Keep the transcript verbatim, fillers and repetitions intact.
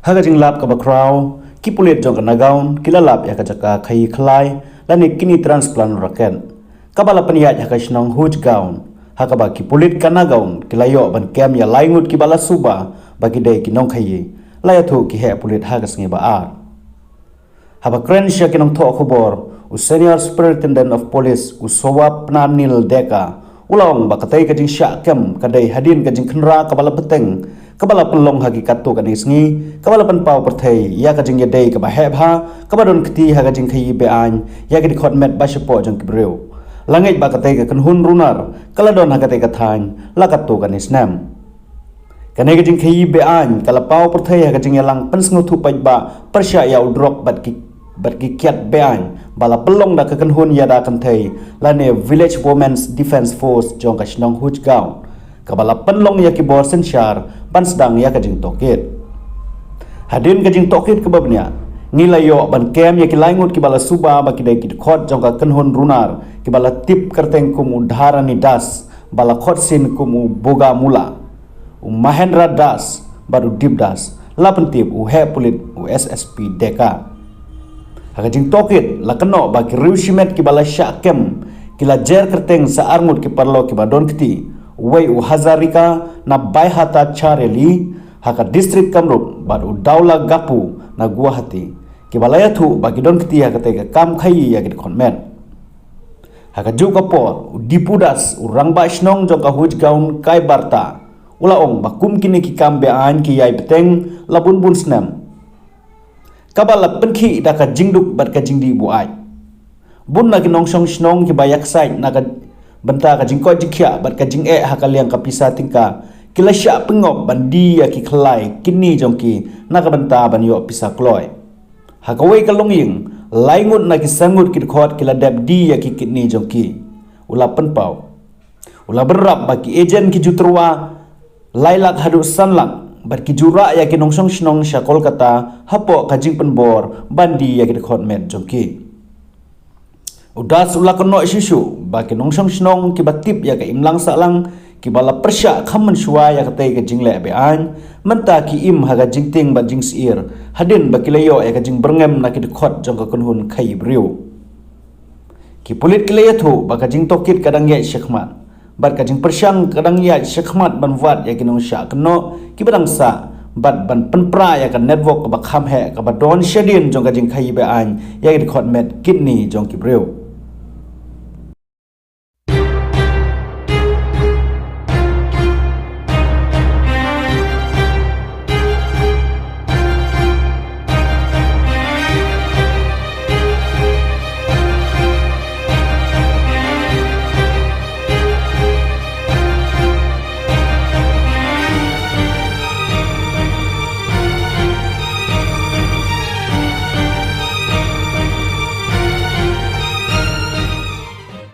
Ha ka jinglap kaba khraw, ki pulit jong ka Nagaon ki la lap ïa ka jaka khaïi khlai lane kidney transplant rocket, kaba la pynïaid ha ka shnong Hujgaon, ha kaba ki pulit ka Nagaon ki la ïoh ban kem ïa lai ngut kiba la suba ba ki dei ki nongkhaïi, la ïathuh ki heh pulit ha ka sngi ba ar. Haba kren sha ki nongthoh khubor, u Senior Superintendent of Police, u Sowapnanil Deka, u la ong ba katei ka jingshah kem ka dei hadien ka jingkhynra kaba la bteng, kaba la pynlong ha ki katto katne sngi, kaba la pynpaw pyrthei ïa ka jingïadei kaba heh bha kaba don kti ha ka jingkhaïi be-aiñ ïa ki dkhot met ba shapoh jong ki briew. La ngeit ba katei ka kynhun runar ka la don ha katei ka thaiñ la katto katne snem. Kane ka jingkhaïi be-aiñ ka la paw pyrthei ha ka jingïalang pynsngewthuh paidbah pyrshah ïa u drok bad ki, bad ki kiad be-aiñ ba la pynlong da ka kynhun ïada kynthei lane Village Women's Defence Force jong ka shnong Hujgaon, kaba la pynlong ïa ki bor synshar ban sdang ïa ka jingtohkit. Hadien ka jingtohkit kaba bniah, ngi la ïoh ban kem ïa ki lai ngut kiba la suba ba ki dei ki dkhot jong ka kynhun runar, kiba la tip kyrteng kum u Dharani Das, ba la khot sien kum u Boga Mula, u Mahendra Das bad u Dip Das, la pyntip u heh pulit u S S P Deka. Ha ka jingtohkit la kynnoh ba ki riew shimet kiba la shah kem ki la jer kyrteng sa arngut ki paralok kiba don kti, uwei u Hazarika na Baihata Chareli ha ka district Kamrup bad u Daula Gapu na Guwahati, kiba la ïathuh ba ki don kti ha katei ka kam khaïi ïa ki dkhot met. Ha kajuh ka por, u Dipu Das, u rangbah shnong jong ka Hujgaon Kaibarta, u la ong ba kum kine ki kam be-aiñ ki ïai bteng la bun bun snem, kaba la pynkhih da ka jingduk bad ka jingdih buaid. Bun na ki nongshong shnong kiba ïaksaid na ka bynta ka jingkoit jingkhiah bad ka jingeh ha ka liang ka pisa tyngka, ki la shah pynngop ban die ïa ki khlai kidney jong ki na ka bynta ban ïoh pisa kloi. Ha kawei ka longïing, lai ngut na ki san ngut ki dkhot ki la dep die ïa ki kidney jong ki, u la pynpaw. U la bynrap ba ki agent ki ju tyrwa lai lak haduh san lak bad ki ju rah ïa ki nongshong shnong sha Kolkata hapoh ka jingpynbor ban die ïa ki dkhot met jong ki. U Das u la kynnoh shuh shuh ba ki nongshong shnong kiba tip ïa ka imlang sahlang, kiba la pyrshah kham mynshuwa ïa katei ka jingleh be-aiñ, mynta ki im ha ka jingtieng bad jingsyier hadien ba ki la ïoh ïa ka jingbyrngem na ki dkhot jong ka kynhun khaïi briew. Ki pulit ki la ïathuh ba ka jingtohkit ka dang ïaid shakhmat bad ka jingpyrshang ka dang ïaid shakhmat ban wad ïa ki nongshah kynnoh kiba dang sah bad ban pynpra ïa ka network kaba kham heh kaba don shadien jong ka jingkhaïi be-aiñ ïa ki dkhot met kidney jong ki briew.